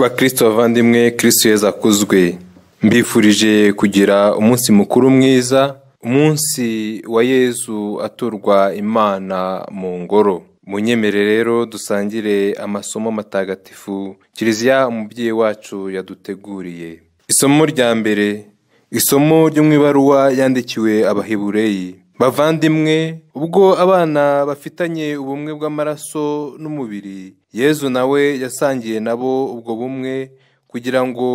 Bakristo bavandimwe, Kristo Yezu akuzwe. Mbifurije kugira umunsi mukuru mwiza, umunsi wa Yezu aturwa Imana mu ngoro. Munyemere rero dusangire amasomo matagatifu Kiliziya umubyeyi wacu yaduteguriye. Isomo rya mbere, isomo ryo mu ibaruwa yandikiwe Abahebureyi. Bavandimwe, ubwo abana bafitanye ubumwe bw'amaraso n'umubiri, Yezu nawe yasangiye nabo ubwo bumwe kugira ngo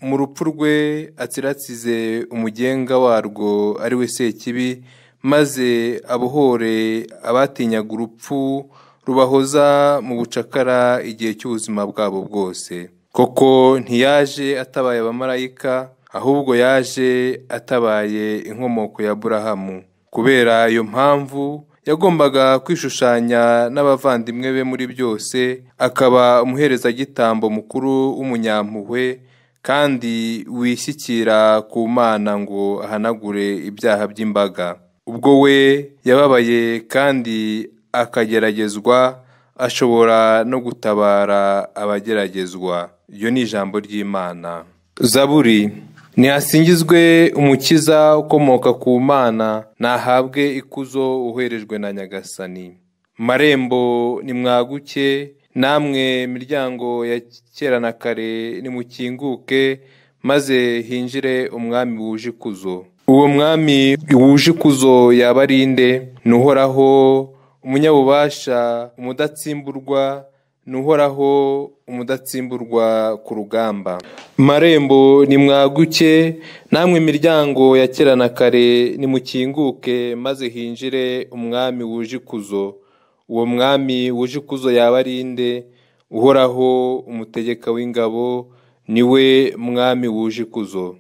mu rupfu rwe atsiratsize umugenga warwo ari we Sekibi, maze abohore abatinyaga urupfu rubahoza mu bucakara igihe cy'ubuzima bwabo bwose. Koko ntiyaje atabaye abamarayika, ahubwo yaje atabaye inkomoko ya Aburahamu. Kubera iyo mpamvu yagombaga kwishushanya n'abavandimwe be muri byose, akaba umuherezagitambo mukuru w'umunyampuhwe kandi wishyikira ku Mana ngo ahanagure ibyaha by'imbaga. Ubwo we yababaye kandi akageragezwa, ashobora no gutabara abageragezwa. Iryo ni ijambo ry'Imana. Zaburi. Nihasingizwe umukiza ukomoka ku Mana, nahabwe ikuzo uherejwe na Nyagasani. Marembo nimwaguke, namwe miryango ya kera na kare nimukinguke, maze hinjire umwami wuje ikuzo. Uwo mwami wuje ikuzo yaba ari nde? Ni Uhoraho umunyabubasha, umudatsimburwa, ni Uhoraho umudatsimburwa ku rugamba. Marembo nimwaguke, namwe miryango ya kera na kare nimukinguke, maze hinjire umwami wuje ikuzo. Uwo mwami wuje ikuzo yaba ari nde? Uhoraho umutegeka w'ingabo, niwe mwami wuje ikuzo.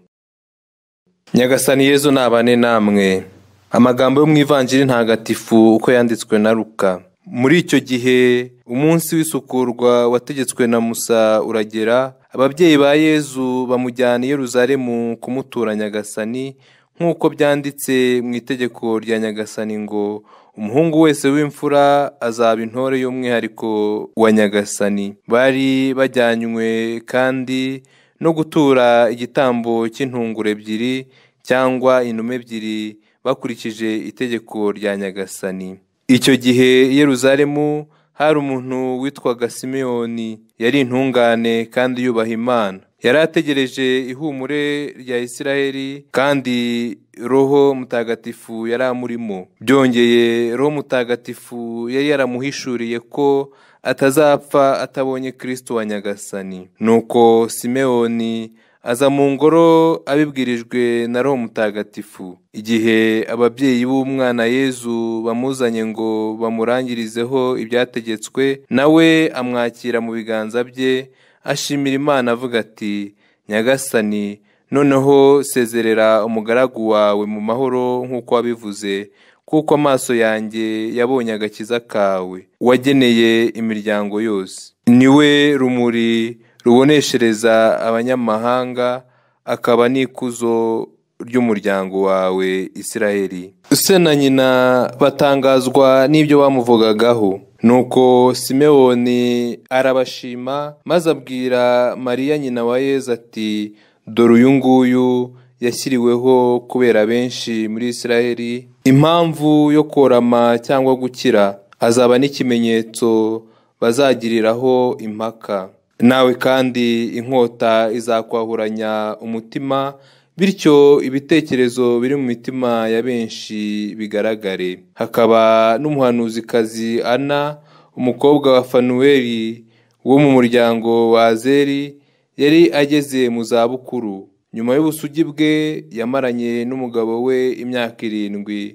Nyagasani Yezu nabane namwe. Amagambo yo mu Ivanjiri ntagatifu uko yanditswe na Luka. Muri icyo gihe umunsi w'isukurwa wategetswe na Musa uragera, ababyeyi ba Yezu bamujyana i Yeruzalemu kumutura Nyagasani, nk'uko byanditse mu itegeko rya Nyagasani ngo umuhungu wese w'imfura azaba intore y'umwihariko wa Nyagasani. Bari bajyanywe kandi no gutura igitambo cy'intunguro ebyiri cyangwa inuma ebyiri bakurikije itegeko rya Nyagasani. Icyo gihe i Yeruzalemu hari umuntu witwaga Simeyoni, yari intungane kandi yubaha Imana. Yari ategereje ihumure rya Isiraheli, kandi Roho Mutagatifu yari amurimo. Byongeye Roho Mutagatifu yari yaramuhishuriye ko atazapfa atabonye Kristo wa Nyagasani. Nuko Simeyoni aza mu ngoro abibwirijwe na Roho Mutagatifu. Igihe ababyeyi b'umwana Yezu bamuzanye ngo bamurangirizeho ibyategetswe, nawe amwakira mu biganza bye, ashimira Imana avuga ati: Nyagasani, noneho sezerera umugaragu wawe mu mahoro nk'uko wabivuze, kuko amaso yanjye yabonye agakiza kawe wageneye imiryango yose. Niwe rumuri ruboneshereza abanyamahanga, akaba n'ikuzo ry'umuryango wawe Isiraheli. Se na nyina batangazwa n'ibyo bamuvugagaho. Nuko Simewoni arabashima, maze abwira Mariya nyina wa Yezu ati: dore uyu nguyu yashyiriweho kubera benshi muri Isiraheli impamvu yo korama cyangwa gukira, azaba n'ikimenyetso bazagiriraho impaka. Nawe kandi inkota izakwahuranya umutima, bityo ibitekerezo biri mu mitima ya benshi bigaragare. Hakaba n'umuhanuzikazi Ana, umukobwa wa Fanuweli wo mu muryango wa Azeri, yari ageze mu zabukuru. Nyuma y'ubusugi bwe yamaranye n'umugabo we imyaka 7,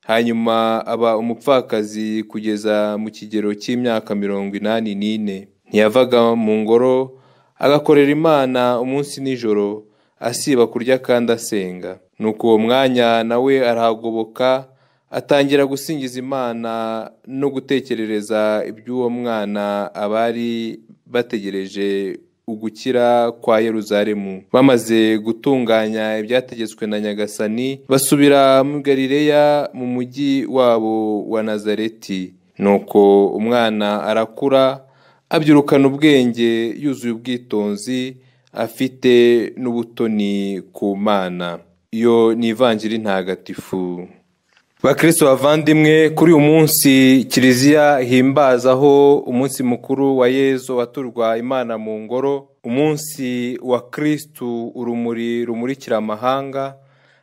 hanyuma aba umupfakazi kugeza mu kigero cy'imyaka 84. Ntiyavaga mu ngoro, agakorera Imana umunsi n'ijoro, asiba kurya kandi asenga. Nuko uwo mwanya nawe arahagoboka, atangira gusingiza Imana no gutekerereza iby'uwo mwana abari bategereje ugukira kwa Yeruzalemu. Bamaze gutunganya ibyategetswe na Nyagasani, basubira mu Galileya mu mujyi wabo wa Nazareti. Nuko umwana arakura, abyirukana ubwenge, yuzuye ubwitonzi, afite n'ubutoni ku Mana. Iyo ni Ivanjiri ntagatifu. Bakristo bavandimwe, kuri uyu munsi Kiliziya ihimbazaho umunsi mukuru wa Yezu waturwa Imana mu ngoro, umunsi wa Kristu urumuri rumurikira amahanga.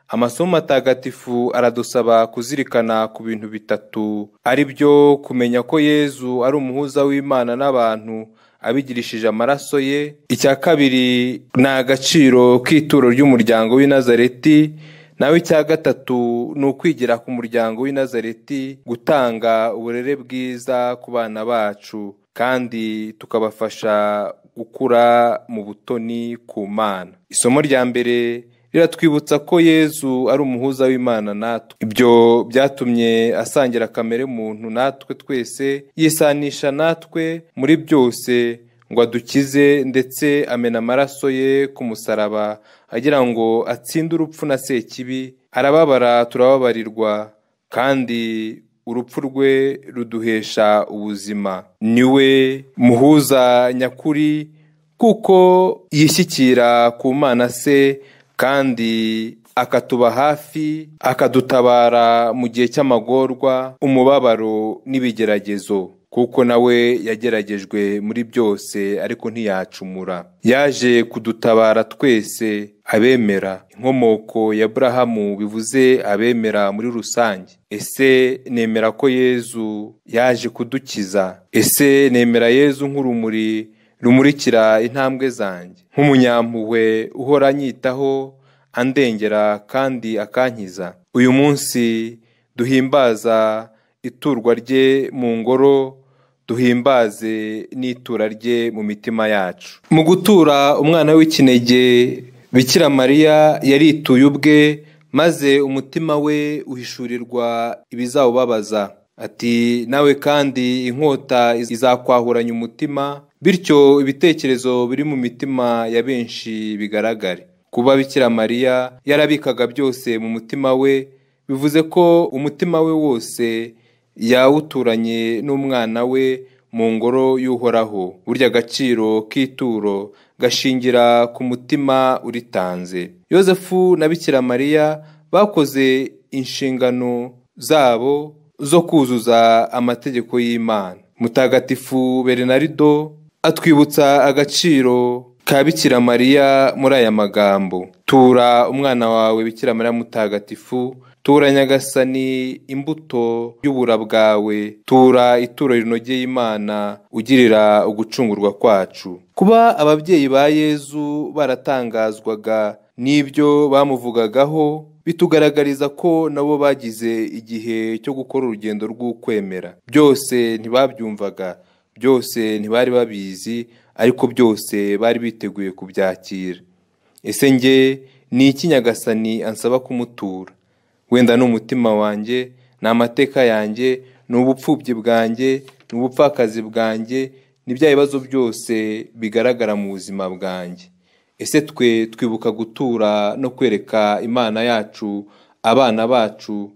Amasomo matagatifu aradusaba kuzirikana ku bintu bitatu, ari byo kumenya ko Yezu ari umuhuza w'Imana n'abantu abigirishije amaraso ye. Icya kabiri ni agaciro k'ituro ry'umuryango w'i Nazareti, naho icya gatatu ni ukwigira ku muryango w'i Nazareti gutanga uburere bwiza ku bana bacu, kandi tukabafasha gukura mu butoni ku Mana. Isomo rya mbere riratwibutsa ko Yezu ari umuhuza w'Imana natwe. Ibyo byatumye asangira kamere muntu natwe twese, yisanisha natwe muri byose ngo adukize, ndetse amena amaraso ye ku musaraba agira ngo atsinde urupfu na sekibi. Arababara turababarirwa, kandi urupfu rwe ruduhesha ubuzima. Niwe muhuza nyakuri, kuko yishyikira ku Mana se, kandi akatuba hafi, akadutabara mu gihe cy'amagorwa, umubabaro n'ibigeragezo, kuko nawe yageragejwe muri byose ariko ntiyacumura. Yaje kudutabara twese abemera. Inkomoko ya Aburahamu bivuze abemera muri rusange. Ese nemera ko Yezu yaje kudukiza? Ese nemera Yezu nk'urumuri rumurikira intambwe zanjye, nk'umunyampuhwe uhora anyitaho, andengera kandi akankiza? Uyu munsi duhimbaza iturwa rye mu ngoro, duhimbaze n'itura rye mu mitima yacu. Mu gutura umwana w'ikinege, Bikira Mariya yarituye ubwe, maze umutima we uhishurirwa ibizawubabaza. Ati nawe kandi inkota izakwahuranya umutima, bityo ibitekerezo biri mu mitima ya benshi bigaragare. Kuba Bikira Mariya yarabikaga byose mu mutima we, bivuze ko umutima we wose yawuturanye n'umwana we mu ngoro y'Uhoraho. Burya agaciro k'ituro gashingira ku mutima uritanze. Yozefu na Bikira Mariya bakoze inshingano zabo zo kuzuza amategeko y'Imana. Mutagatifu Bernardo atwibutsa agaciro ka Bikira Mariya muri aya magambo: tura umwana wawe Bikira Mariya mutagatifu, tura Nyagasani imbuto y'ubura bwawe, tura ituro rinogeye Imana ugirira ugucungurwa kwacu. Kuba ababyeyi ba Yezu baratangazwaga n'ibyo bamuvugagaho bitugaragariza ko nabo bagize igihe cyo gukora urugendo rw'ukwemera. Byose ntibabyumvaga, byose ntibari babizi, ariko byose bari biteguye kubyakira. Ese nge ni iki Nyagasani ansaba kumutura? Wenda ni umutima wanjye, ni amateka yanjye, ni ubupfubyi bwanjye, ni ubupfakazi bwanjye, ni bya bibazo byose bigaragara mu buzima bwanjye. Ese twe twibuka gutura no kwereka Imana yacu abana bacu,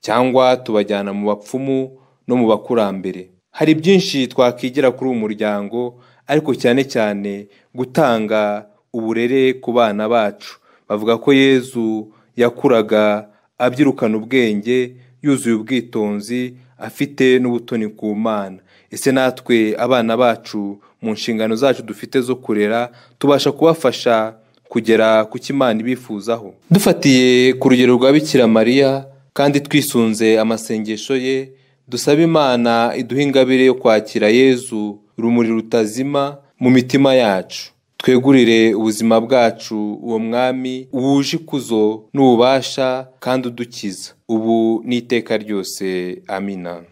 cyangwa tubajyana mu bapfumu no mu bakurambere? Hari byinshi twakigira kuri uyu muryango, ariko cyane cyane gutanga uburere ku bana bacu. Bavuga ko Yezu yakuraga abyirukana ubwenge, yuzuye ubwitonzi, afite n'ubutoni ku Mana. Ese natwe abana bacu mu nshingano zacu dufite zo kurera, tubasha kubafasha kugera ku cyo Imana ibifuzaho? Dufatiye ku rugero rwa Bikira Mariya kandi twisunze amasengesho ye, dusabe Imana iduhe ingabire yo kwakira Yezu rumuri rutazima mu mitima yacu. Twegurire ubuzima bwacu uwo mwami wuje ikuzo n'ububasha kandi udukiza, ubu n'iteka ryose. Amina.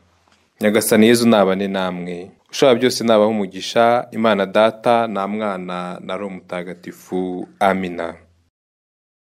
Nyagasani Yezu nabane namwe, ushobora byose nabaha umugisha, Imana Data na Mwana na Roho Mutagatifu. Amina.